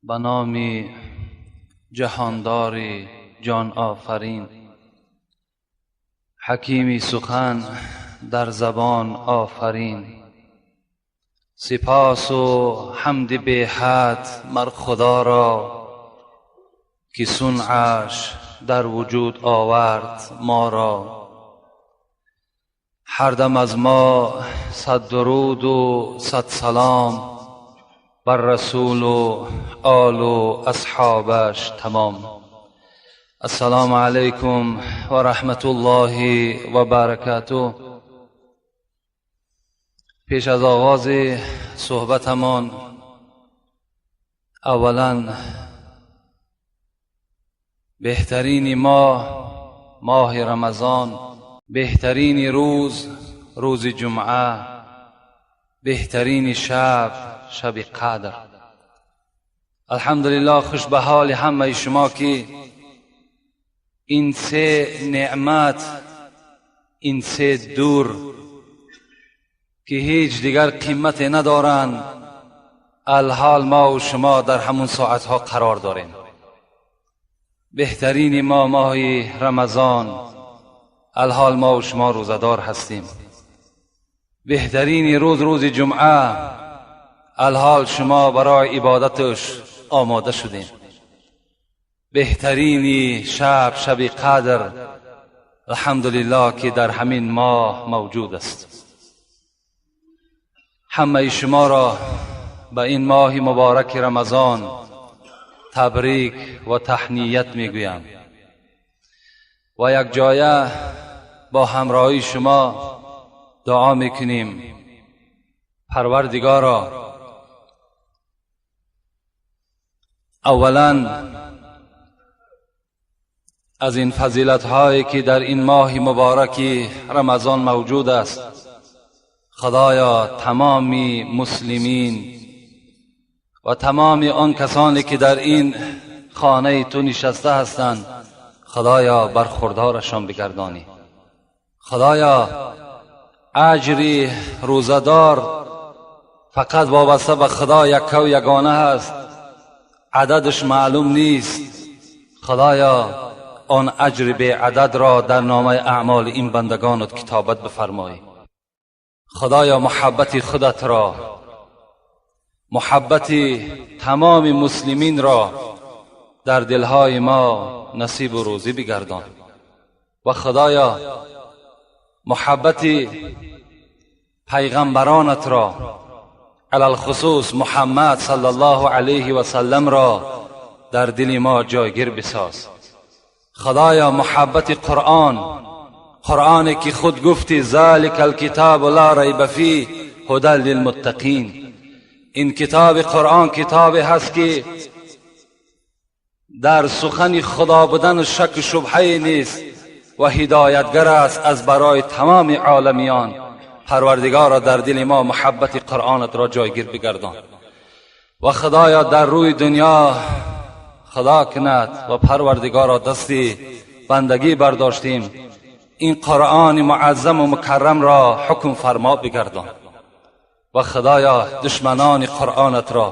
Ба номи ҷаҳондори ҷонофарин, ҳакими сухан дар забон офарин. Сипосу ҳамди беҳад мар Худо ро, ки сунъаш дар вуҷуд овард моро. Ҳар дам аз мо сад дуруду сад салом бар расулу олу асҳобаш тамом. Ассалому алайкум ва раҳматуллоҳи ва баракатуҳ. Пеш аз оғози суҳбатамон аввалан беҳтарини моҳ, моҳи Рамазон, беҳтарини рӯз, рӯзи ҷумъа, беҳтарини шаб, шаби қадр. Алҳамдулиллоҳ, хуш ба ҳоли ҳамаи шумо, ки ин се неъмат, ин се дур, ки ҳеҷ дигар қимате надоранд, алҳол мо ва шумо дар ҳамон соатҳо қарор дорем. Беҳтарини мо моҳи Рамазон, алҳол мо ва шумо рӯзадор ҳастем. Беҳтарини рӯз, рӯзи ҷумъа, алҳол шумо барои ибодаташ омода шудем. Беҳтарини шаб, шаби қадр, алҳамдулиллоҳ, ки дар ҳамин моҳ мавҷуд аст. Ҳамаи шуморо ба ин моҳи мубораки Рамазон табрик ва таҳният мегӯям ва якҷоя бо ҳамроҳии шумо дуо мекунем: Парвардигоро, аввалан аз ин фазилатҳое, ки дар ин моҳи мубораки Рамазон мавҷуд аст, Худоё, тамоми муслимин ва тамоми он касоне, ки дар ин хонаи ту нишаста ҳастанд, Худоё, бархурдорашон бигардонӣ. Худоё, аҷри рӯзадор фақат вобаста ба Худо яккаву ягона ҳаст, ададаш маълум нест. Худоё, он аҷри беададро дар номаи аъмоли ин бандагонат китобат бифармоӣ. Худоё, муҳаббати худатро, муҳаббати тамоми муслиминро дар дилҳои мо насибу рӯзӣ бигардон ва Худоё, муҳаббати пайғамбаронатро, алалхусус Муҳаммад саллаллоҳу алайҳи васалламро дар дили мо ҷойгир бисоз. Худоё, муҳаббати Қуръон, Қуръоне, ки худ гуфтӣ: «Залика алкитобу ла райба фиҳ ҳудан лилмуттақин». Ин китоби Қуръон китобе ҳаст, ки дар сухани Худо будан шаку шубҳае нест ва ҳидоятгар аст аз барои тамоми оламиён. Парвардигоро, дар дили мо муҳаббати Қуръонатро ҷойгир бигардон ва Худоё, дар рӯи дунё, Худо кунад ва Парвардигоро, дасти бандагӣ бардоштем, ин Қуръони муаззаму мукаррамро ҳукм фармо бигардон ва Худоё, душманони Қуръонатро,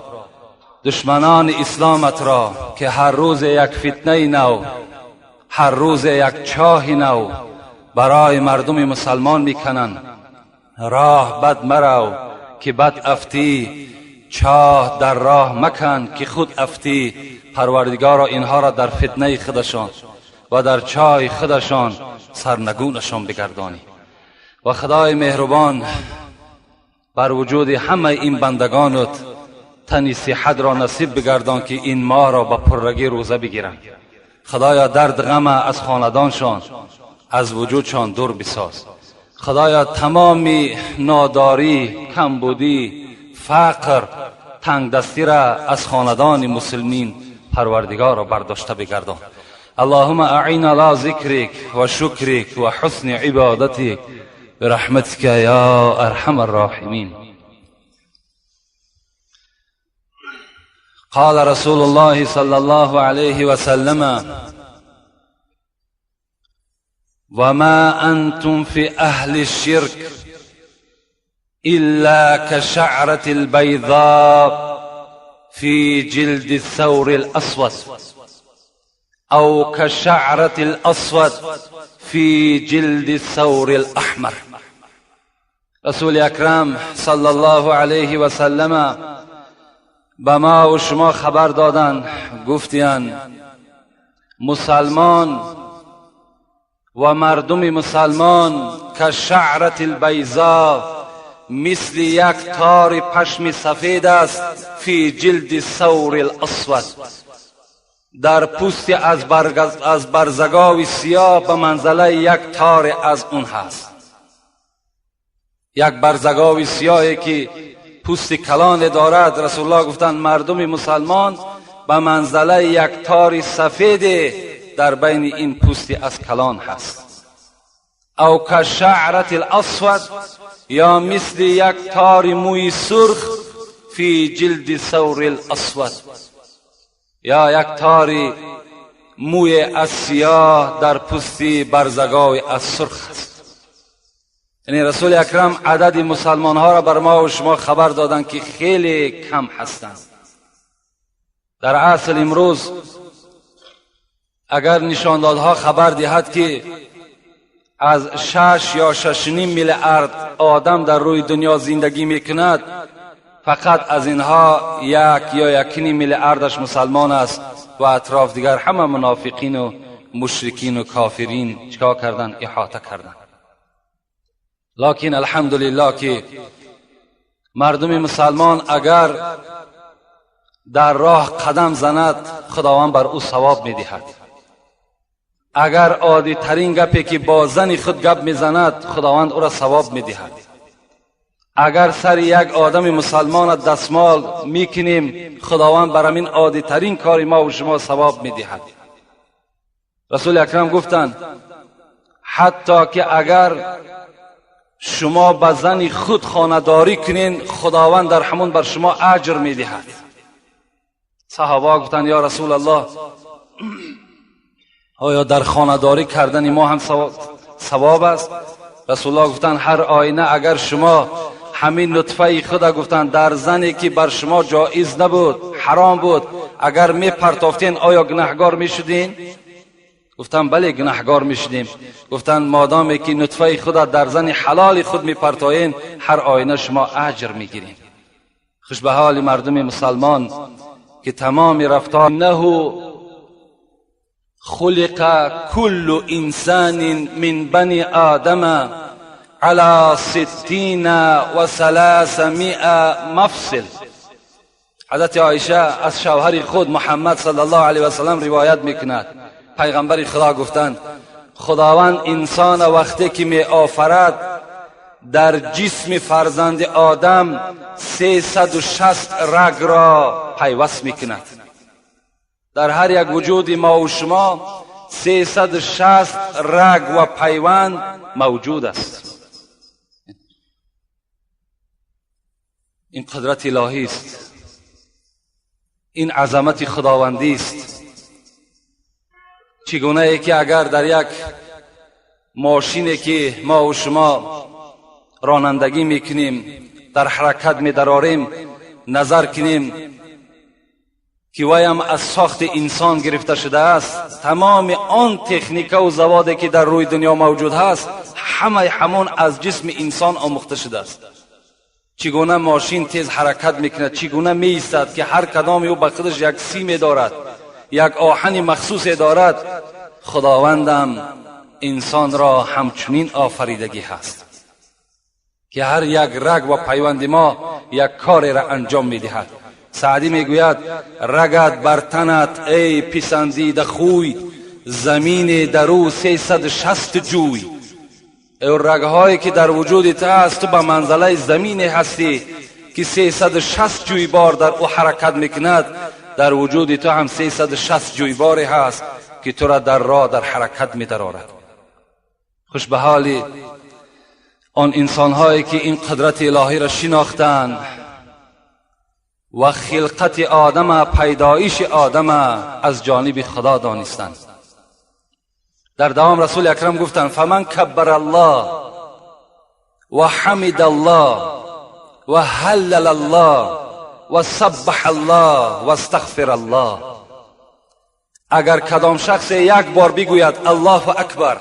душманони исломатро, ки ҳар рӯз як фитнаи нав, ҳар рӯз як чоҳи нав барои мардуми мусалмон мекунанд, роҳ бад марав, ки бад афтӣ, чоҳ дар роҳ макан, ки худ афтӣ, Парвардигоро, инҳоро дар фитнаи худашон ва дар чоҳи худашон сарнагунашон бигардонӣ. Ва Худои меҳрубон, бар вуҷуди ҳамаи ин бандагонат тани сиҳатро насиб бигардон, ки ин моҳро ба пуррагӣ рӯза бигиранд. Худоё, дард ғама аз хонадоншон, аз вуҷудшон дур бисоз. Худоё, тамоми нодорӣ, камбудӣ, фақр, тангдастира аз хонадони муслимин, Парвардигорро, бардошта бигардон. Аллоҳума аъина ала зикрик ва шукрик ва ҳусни ибодатик برحمتك يا أرحم الراحمين. قال رسول الله صلى الله عليه وسلم: وما أنتم في أهل الشرك إلا كشعرة البيضاء في جلد الثور الأسود أو كشعرة الأسود في جلد الثور الأحمر. رسول اکرم صلی الله علیه و سلم به ما و شما خبر دادند، گفتند مسلمان و مردم مسلمان که شعرت البیضا، مثل یک تار پشم سفید است، فی جلد ثور الاسود، در پوست از برزگاو سیاه به منزله یک تار از اون هست. یک برزگاو سیاهی که پوست کلان دارد، رسول الله گفتند مردم مسلمان به منزله یک تار سفید در بین این پوست از کلان هست. او که شعرت الاسود، یا مثل یک تار موی سرخ، فی جلد ثور الاسود، یا یک تار موی از سیاه در پوست برزگاو از سرخ است. یعنی رسول اکرم عدد مسلمان ها را بر ما و شما خبر دادند که خیلی کم هستند. در اصل امروز اگر نشاندادها خبر دهد که از 6 یا 6.5 میلیارد آدم در روی دنیا زندگی میکند، فقط از اینها 1 یا 1.5 میلیاردش مسلمان است و اطراف دیگر همه منافقین و مشرکین و کافرین چیکار کردن؟ احاطه کردن. لکن الحمدلله که مردم مسلمان اگر در راه قدم زند، خداوند بر او ثواب میدهد. اگر عادی ترین گپی که با زن خود گپ میزند، خداوند او را ثواب میدهد. اگر سر یک آدم مسلمان دستمال میکنیم، خداوند بر همین عادی ترین کار ما و شما ثواب میدهد. رسول اکرم گفتند حتی که اگر شما به زن خود خانه‌داری کنین، خداوند در همون بر شما اجر میدهد. صحابه گفتند یا رسول الله، آیا در خانه‌داری کردن ما هم ثواب است؟ رسول الله گفتند هر آینه اگر شما همین نطفه خود گفتند در زنی که بر شما جایز نبود، حرام بود، اگر می پرتافتین آیا گناهگار می شدین؟ گفتن بله گناهگار می شدیم. گفتن مادامی که نطفه خود در زن حلال خود می پرتاین، هر آینه شما اجر می گیرین. خوش به حال مردم مسلمان که تمام رفتار نه خلق كل انسان من بني آدم على 360 مفصل. حضرت عایشه از شوهر خود محمد صلی الله علیه و سلم روایت میکند، پیغمبر خدا گفتند خداوند انسان وقتی که می آفرد در جسم فرزند آدم 360 رگ را پیوست میکند. در هر یک وجود ما و شما 360 رگ و پیوند موجود است. این قدرت الهی است، این عظمت خداوندی است. چگونه ای که اگر در یک ماشینی که ما و شما رانندگی میکنیم، در حرکت میدراریم، نظر کنیم که وایم از ساخت انسان گرفته شده است، تمام آن تکنیک و زوادی که در روی دنیا موجود هست، همه همون از جسم انسان آموخته شده است. چگونه ماشین تیز حرکت میکند، چگونه میایستد که هر کدام او به خودش یک سیم دارد، یک آهن مخصوص دارد. خداوندم انسان را همچنین آفریدگی هست که هر یک رگ و پیوند ما یک کار را انجام میدهد. سعدی میگوید رگت بر تنت ای پسندیده خوی، زمین در او 360 جوی. ای رگهایی که در وجود تو هست، تو به منزله زمین هستی که 360 جویبار در او حرکت میکند. در وجود تو هم 360 جویباری هست که تو را در راه در حرکت میدرارد. خوش به حال آن انسانهایی که این قدرت الهی را شناختند و خلقت آدم، پیدایش آدم از جانب خدا دانستند. در دوام رسول اکرم گفتند فمن کبر الله و حمد الله و هلل الله و سبح الله و استغفر الله. اگر کدام شخص یک بار بگوید الله اکبر،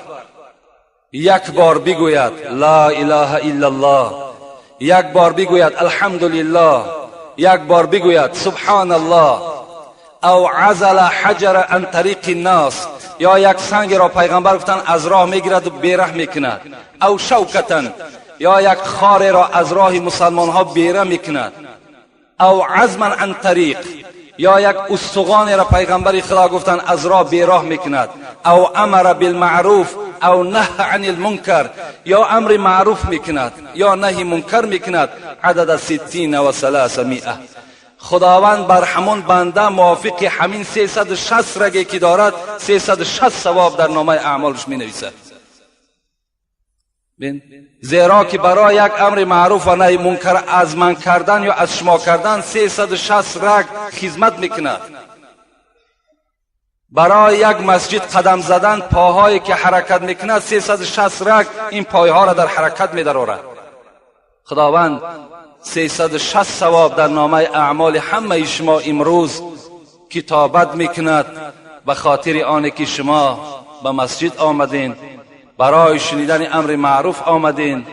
یک بار بگوید لا اله الا الله، یک بار بگوید الحمدلله، یک بار بگوید سبحان الله، او عزل حجر عن طریق الناس، یا یک سنگ را پیغمبر گفتن از راه میگیرد و بیره میکند، او شوکتن، یا یک خار را از راه مسلمان ها بیره میکند، او عزما عن طریق، یا یک استخوان را پیغمبر خدا گفتن از راه بیراه میکند، او امر بالمعروف او نهی عن المنکر، یا امر معروف میکند یا نهی منکر میکند، عدد 360. خداوند بر همون بنده موافق همین 360 رگی که دارد 360 ثواب در نامه اعمالش می نویسد. زیرا که برای یک امر معروف و نهی منکر از من کردن یا از شما کردن 360 رگ خدمت میکند. برای یک مسجد قدم زدن پاهایی که حرکت میکند 360 رگ این پایها را در حرکت میدرآورد. خداوند 360 ثواب در نامه اعمال همه شما امروز کتابت میکند به خاطر آن که شما به مسجد آمدین، برای شنیدن امر معروف آمدین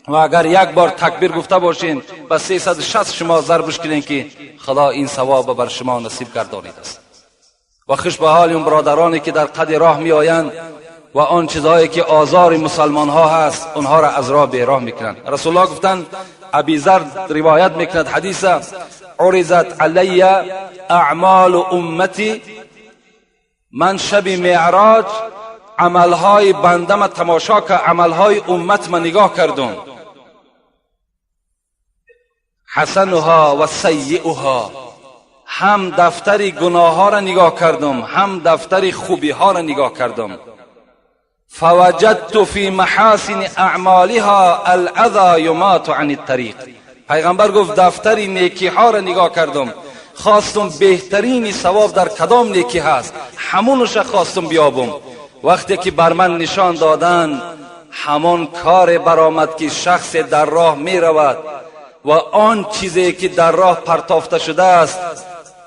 و اگر یک بار تکبیر گفته باشین به 360 شما ضربش کنین که خدا این ثواب بر شما نصیب گردانید است. و خوش به حال اون برادرانی که در قد راه می آیند و آن چیزهایی که آزار مسلمان ها هست آنها را از راه بیراه میکنند. رسول الله گفتند، ابی ذر روایت میکند حدیث، عرضت علی اعمال امتی، من شب معراج عملهای بنده تماشا که عملهای امت من نگاه کردم، حسنها و سیئها، هم دفتر گناه ها را نگاه کردم هم دفتر خوبی ها را نگاه کردم. فوجدت فی محاسن اعمالها الاذی یمات عن الطریق. پیغمبر گفت دفتر نیکی ها را نگاه کردم، خواستم بهترین ثواب در کدام نیکی هست همونش خواستم بیابم. وقتی که بر من نشان دادن همان کار برآمد که شخص در راه می رود و آن چیزی که در راه پرتافته شده است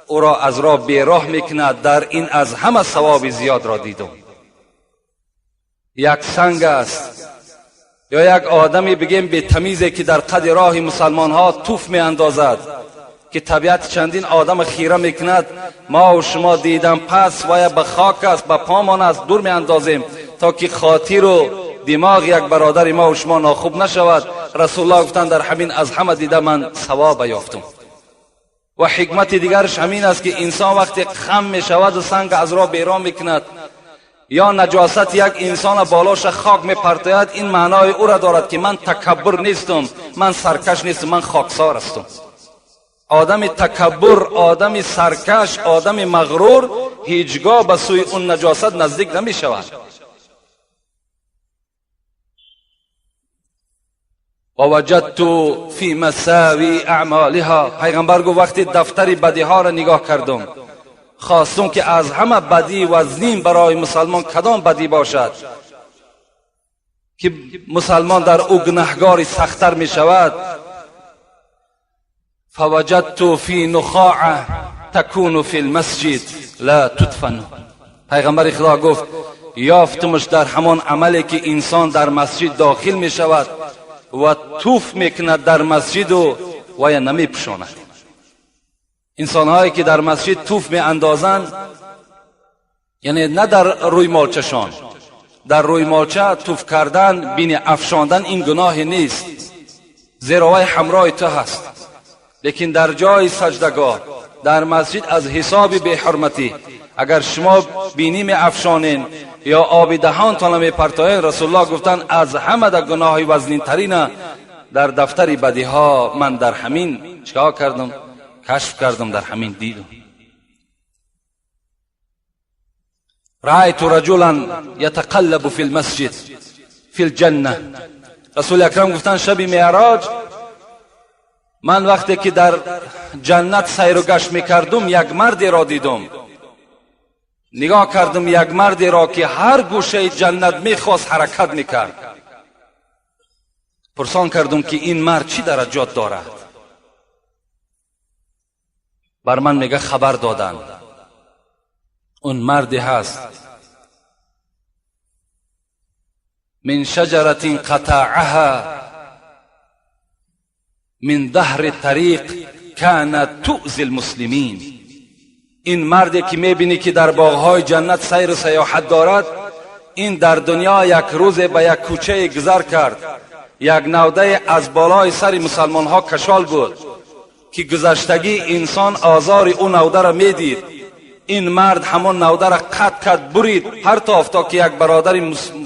او را از راه بیراه میکند، در این از همه ثواب زیاد را دیدم. یک سنگ است یا یک آدمی بگیم به تمیزی که در قد راه مسلمان ها توف می اندازد که طبیعت چندین آدم خیره میکند، ما و شما دیدم پس و به خاک است به پامان است دور می اندازیم تا که خاطر و دماغ یک برادر ما و شما ناخوب نشود. رسول الله گفتند در همین از همه دیده من ثواب یافتم. و حکمت دیگرش همین است که انسان وقتی خم می شود و سنگ از راه بیرون میکند یا نجاست یک انسان بالاش خاک می پرتاید، این معنای او را دارد که من تکبر نیستم، من سرکش نیستم، من خاکسار هستم. آدم تکبر، آدم سرکش، آدم مغرور هیچگاه به سوی اون نجاست نزدیک نمی شود. و وجدت فی مساوی اعمالها. پیغمبر گفت وقتی دفتر بدی ها را نگاه کردم خواستم که از همه بدی وزنین برای مسلمان کدام بدی باشد که مسلمان در او گناهگاری سختتر می شود. فوجدت فی نخاعه تکون فی المسجد لا تدفن. پیغمبر خدا گفت یافتمش در همان عملی که انسان در مسجد داخل می شود و توف میکند در مسجد و یا نمی پوشاند. انسان هایی که در مسجد توف می اندازند، یعنی نه در روی مالچشان، در روی مالچه توف کردن بین افشاندن این گناه نیست، زیرا وی همراه تو هست، لیکن در جای سجدگاه در مسجد از حساب بی حرمتی اگر شما بینی می افشانین یا آب دهانتان می پرتاین، رسول الله گفتن از همه در گناه وزنین ترین در دفتر بدی ها من در همین چیکار کردم؟ کشف کردم، در همین دیدم. رأیت رجلا یتقلب فی المسجد فی الجنه. رسول اکرم گفتن شب معراج من وقتی که در جنت سیر و گشت میکردم یک مردی را دیدم، نگاه کردم یک مردی را که هر گوشه جنت میخواست حرکت میکرد. پرسان کردم که این مرد چی درجات دارد؟ بر من میگه خبر دادن اون مردی هست من شجرة قطعها من ظهر طریق كانت تؤذی المسلمین. این مردی که میبینی که در باغهای جنت سیر و سیاحت دارد، این در دنیا یک روز به یک کوچه گذر کرد، یک نوده از بالای سر مسلمان ها کشال بود که گذشتگی انسان آزار او نوده را میدید. این مرد همون نوده را قطع کرد، برید هر تا که یک برادر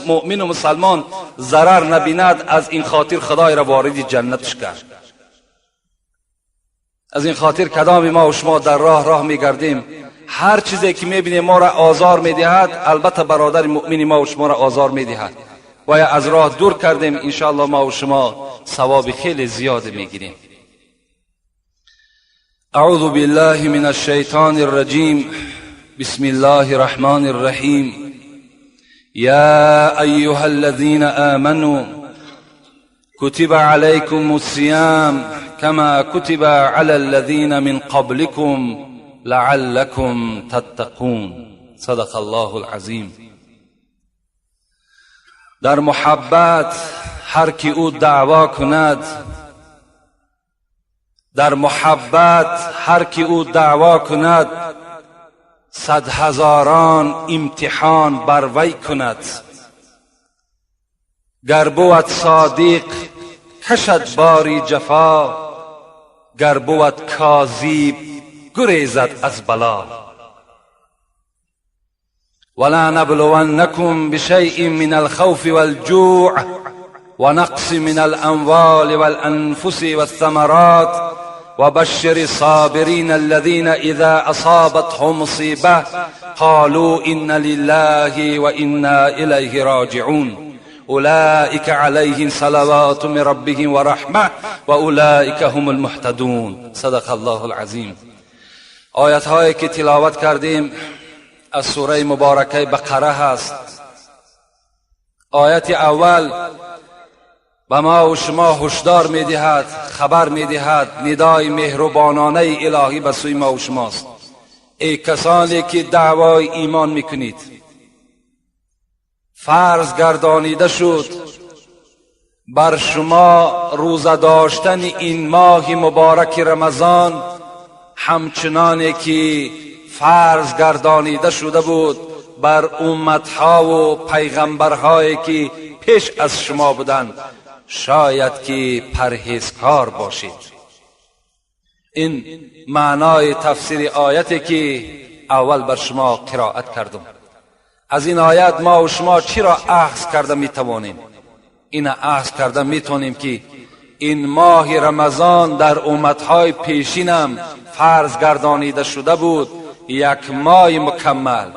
مؤمن و مسلمان ضرر نبیند. از این خاطر خدای را وارد جنتش کرد. از این خاطر کدام ما و شما در راه میگردیم، هر چیزی که میبینیم ما را آزار میدهد، البته برادر مؤمن ما و شما را آزار میدهد و یا از راه دور کردیم، انشاءالله ما و شما ثواب خیلی زیاد میگیریم. اعوذ بالله من الشیطان الرجیم. بسم الله الرحمن الرحیم. یا ایها الذین آمنوا كتب عليكم الصيام كما كتب على الذين من قبلكم لعلكم تتقون. صدق الله العظیم. در محبت هر کی او دعوا کند، در محبت هر کی او دعوا کند، صد هزاران امتحان بر وی کند. گر بود صادق کشد باری جفا، گر بود کاذب گریزد از بلا. ولا نبلونکم بشیء من الخوف والجوع ونقص من الاموال والانفس والثمرات وبشر الصابرين الذين اذا اصابتهم مصیبه قالوا انا لله وانا الیه راجعون اولئک علیهم صلوات من ربهم ورحمه واولئک هم المهتدون. صدق الله العظیم. آیت هایی که تلاوت کردیم از سوره مبارکه بقره هست. آیت اول به ما و شما هشدار میدهد، خبر میدهد، ندای مهربانانه الهی به سوی ما و شماست. ای کسانی که دعوای ایمان میکنید، فرض گردانیده شد بر شما روزه داشتن این ماه مبارک رمضان، همچنانی که فرض گردانیده شده بود بر امتها و پیغمبرهایی که پیش از شما بودند، شاید که پرهیزکار باشید. این معنای تفسیر آیتی که اول بر شما قرائت کردم. از این آیت ما و شما چی را اخذ کرده میتوانیم؟ این اخذ کرده میتوانیم که این ماه رمضان در امتهای پیشینم فرض گردانیده شده بود، یک ماه مکمل.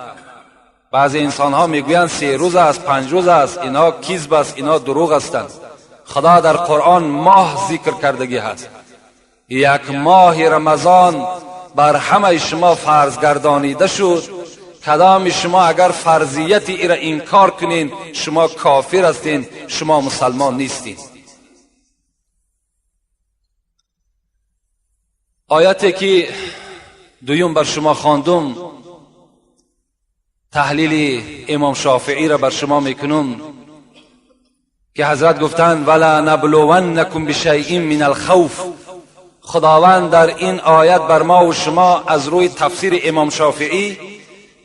بعضی انسان ها میگویند 3 روز است، 5 روز است، اینا کذب است، اینا دروغ هستند. خدا در قرآن ماه ذکر کردگی هست. یک ماه رمضان بر همه شما فرض گردانیده شد. کدام شما اگر فرضیت ای را انکار کنین، شما کافر هستین، شما مسلمان نیستین. آیتی که دویم بر شما خواندم، تحلیل امام شافعی را بر شما میکنم که حضرت گفتند ولا نبلونکم بشیء من الخوف. خداوند در این آیت بر ما و شما از روی تفسیر امام شافعی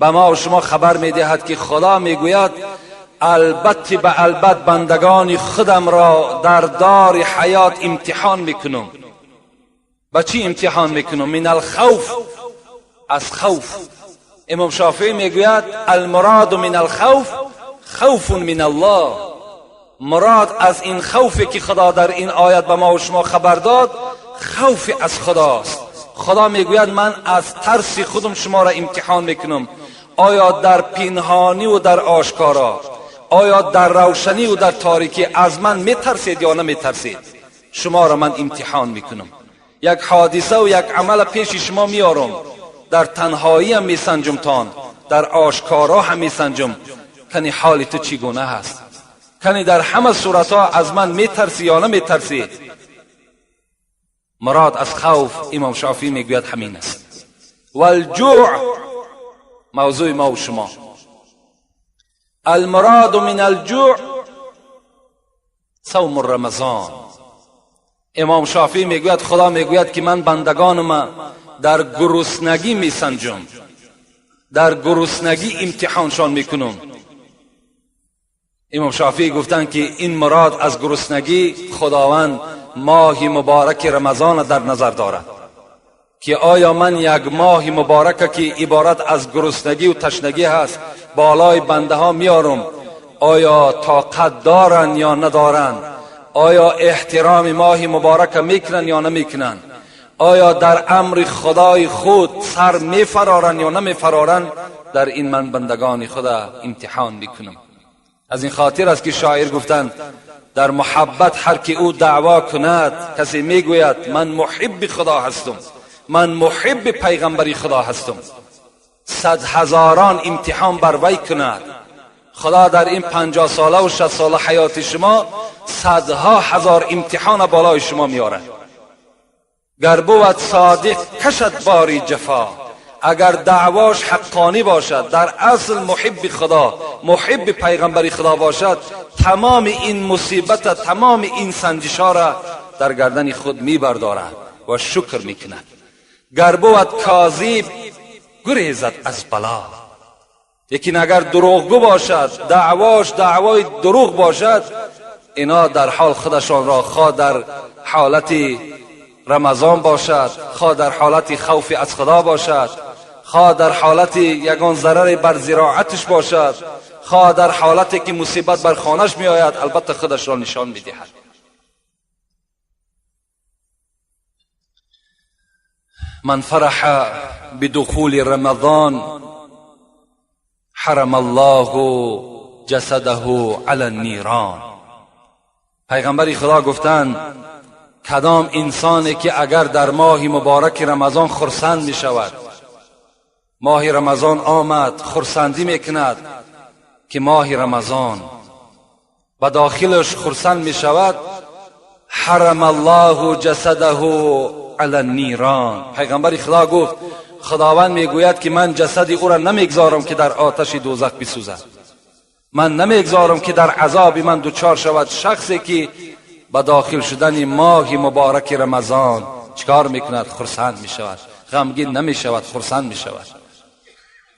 به ما و شما خبر میدهد که خدا میگوید البته به البته بندگان خودم را در دار حیات امتحان میکنم. با چی امتحان میکنم؟ من الخوف، از خوف. امام شافعی میگوید المراد من الخوف خوف من الله. مراد از این خوفی که خدا در این آیت به ما و شما خبر داد، خوف از خداست. خدا میگوید من از ترس خودم شما را امتحان میکنم، آیا در پنهانی و در آشکارا، آیا در روشنی و در تاریکی از من میترسید یا نمیترسید؟ شما را من امتحان میکنم. یک حادثه و یک عمل پیش شما میارم، در تنهایی هم میسنجم تان، در آشکارا هم میسنجم، کنی حال تو چگونه هست، کنی در همه صورتها از من میترسی یا نمیترسی. مراد از خوف امام شافعی میگوید همین است. والجوع. موضوع ما و شما المراد من الجوع صوم رمضان. امام شافعی میگوید خدا میگوید که من بندگانم در گرسنگی میسنجم، در گرسنگی امتحانشان میکنم. امام شافعی گفتند که این مراد از گرسنگی خداوند ماه مبارک رمضان در نظر دارد که آیا من یک ماه مبارک که عبارت از گرسنگی و تشنگی هست بالای بنده ها میارم، آیا طاقت دارن یا ندارن؟ آیا احترام ماه مبارک میکنن یا نمیکنن؟ آیا در امر خدای خود سر میفرارن یا نمیفرارن؟ در این من بندگان خدا امتحان میکنم. از این خاطر است که شاعر گفتند در محبت هر که او دعوا کند، کسی میگوید من محب خدا هستم، من محب پیغمبری خدا هستم، صد هزاران امتحان بر وی کند. خدا در این 50 ساله و 60 ساله حیات شما صدها هزار امتحان بالای شما میارد. گر بود صادق کشد باری جفا، اگر دعواش حقانی باشد، در اصل محب خدا، محب پیغمبری خدا باشد، تمام این مصیبت، تمام این سنجشا را در گردن خود میبردارد و شکر میکند. گر بود کاذب گریزد از بلا، لیکن اگر دروغگو باشد، دعواش دعوای دروغ باشد، اینا در حال خودشان را خواه در حالت رمضان باشد، خواه در حالت خوف از خدا باشد، خواه در حالت یگان ضرر بر زراعتش باشد، خواه در حالتی که مصیبت بر خانهش می آید، البته خودش را نشان می دهد. من فرح بدخول رمضان حرم الله جسده علی النیران. پیغمبر خدا گفتند کدام انسانی که اگر در ماه مبارک رمضان خرسند می شود، ماه رمضان آمد خرسندی میکند که ماه رمضان به داخلش خرسند می شود، حرم الله جسده علی النیران. پیغمبر خدا گفت خداوند میگوید که من جسد او را نمیگذارم که در آتش دوزخ بسوزد، من نمیگذارم که در عذاب من دچار شود. شخصی که به داخل شدن ماه مبارک رمضان چکار میکند؟ خرسند میشود، غمگین نمیشود، خرسند میشود.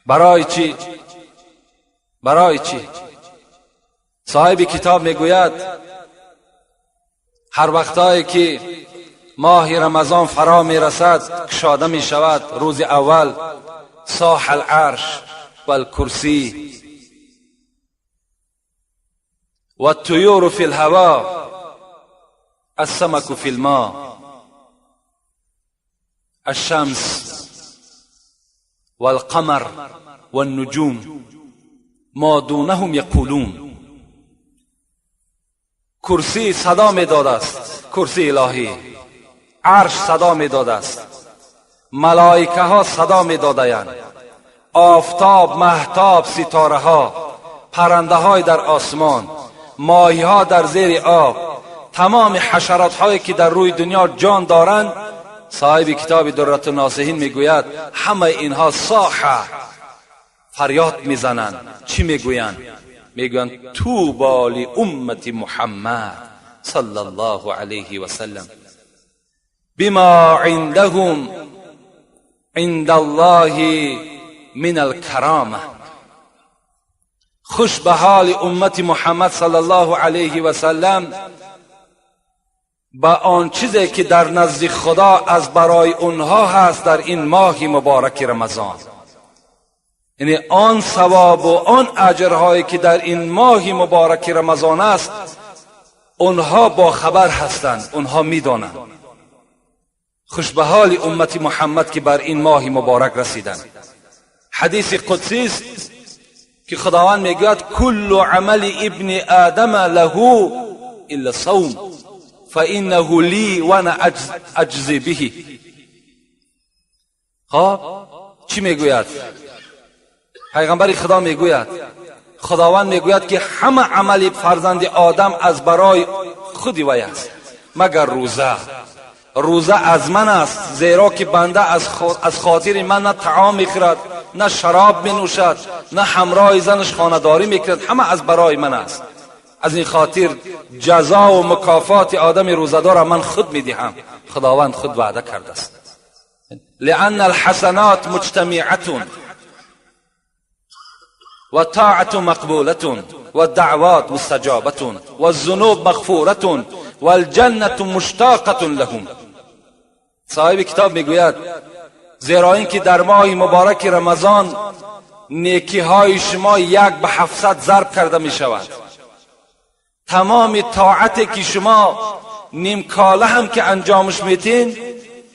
برای چی؟ برای چی؟ صاحب کتاب میگوید هر وقتایی که ماه رمضان فرا میرسد کشاده میشود. روز اول صاح العرش والکرسی والطیور فی الهوا السمك فی الماء الشمس والقمر والنجوم ما دونهم یقولون. کرسی صدا میداد است، کرسی الهی، عرش صدا میداد است، ملائکه ها صدا میدادند، آفتاب، مهتاب، ستاره ها، پرنده های در آسمان، ماهی ها در زیر آب، تمام حشرات هایی که در روی دنیا جان دارند. صاحب کتاب درة الناصحین میگوید همه اینها صاحه فریاد میزنند. چی میگویند؟ میگویند طوبی لامت محمد صلی الله علیه و سلم بما عندهم عند الله من الکرامه. خوش به حال امت محمد صلی الله علیه و سلم با آن چیزی که در نزد خدا از برای اونها هست در این ماه مبارک رمضان. یعنی آن ثواب و آن اجرهایی که در این ماه مبارک رمضان است اونها با خبر هستند، اونها میدانند. خوش به حال امت محمد که بر این ماه مبارک رسیدند. حدیث قدسی است که خداوند میگوید کل عمل ابن آدم له الا صوم فانه لی وانا اجزی به. خب چی میگوید؟ پیغمبر خدا میگوید، خداوند میگوید که همه عمل فرزند آدم از برای خود وی است مگر روزه. Рӯза аз ман аст, зеро ки банда аз хотири ман на таом мехӯрад, на шароб менӯшад, на ҳамроҳи занаш хонадорӣ мекунад, ҳама аз барои ман аст. Аз ин хотир ҷазо ва мукофоти одами рӯзадорро ман худ медиҳам. Худованд худ ваъда кардааст. لأن الحسنات مجتمعة والطاعة مقبولة والدعوات مستجابة والذنوب مغفورة والجنة مشتاقة لهم. صاحب کتاب میگوید زیرا اینکه در ماه مبارک رمضان نیکی های شما 1 به 700 ضرب کرده می شود. تمام طاعتی که شما نیم کاله هم که انجامش میتین،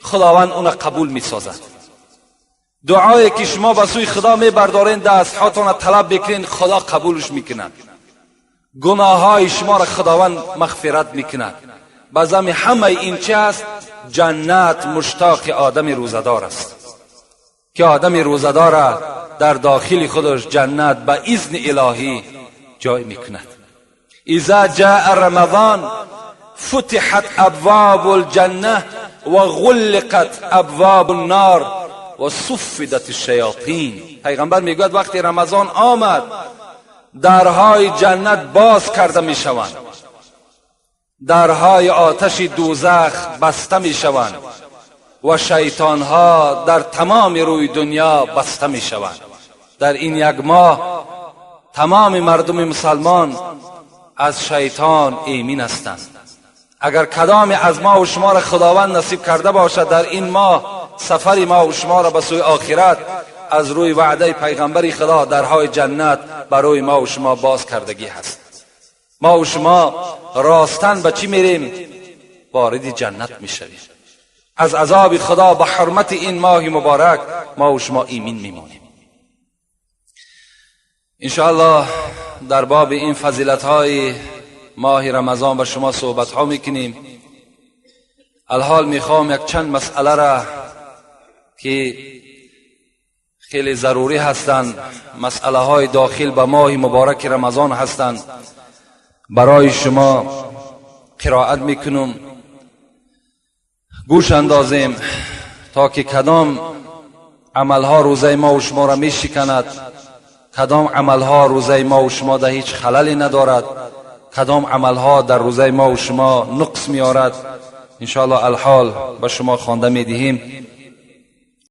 خداوند اون قبول میسازد. دعایی که شما به سوی خدا میبردارین، دست هاتون طلب بکنین، خدا قبولش میکند. گناه های شما را خداوند مغفرت میکند. بازم همه این چه است؟ جنت مشتاق آدم روزدار است که آدم روزدار در داخل خودش جنت به اذن الهی جای میکند. اذا جاء رمضان فتحت ابواب الجنه و غلقت ابواب النار و صفدت الشیاطین. پیغمبر میگوید وقتی رمضان آمد، درهای جنت باز کرده میشوند، درهای آتش دوزخ بسته میشوند و شیطانها در تمام روی دنیا بسته میشوند. در این یک ماه تمام مردم مسلمان از شیطان ایمین هستند. اگر کدام از ما و شما را خداوند نصیب کرده باشد در این ماه سفر ما و شما را به سوی آخرت، از روی وعده پیغمبر خدا درهای جنت برای ما و شما باز کردگی هست. ما و شما راستن به چی میریم؟ وارد جنت میشویم. از عذاب خدا به حرمت این ماه مبارک ما و شما ایمین میمانیم. انشاءالله در باب این فضیلت های ماه رمضان به شما صحبت ها میکنیم. الحال میخوام یک چند مسئله را که خیلی ضروری هستند، مسئله های داخل به ماه مبارک رمضان هستند، برای شما قرائت میکنم. گوش اندازیم تا که کدام عملها روزه ما و شما را میشکند، کدام عملها روزه ما و شما در هیچ خللی ندارد، کدام عملها در روزه ما و شما نقص میارد. انشاءالله الحال به شما خوانده میدهیم.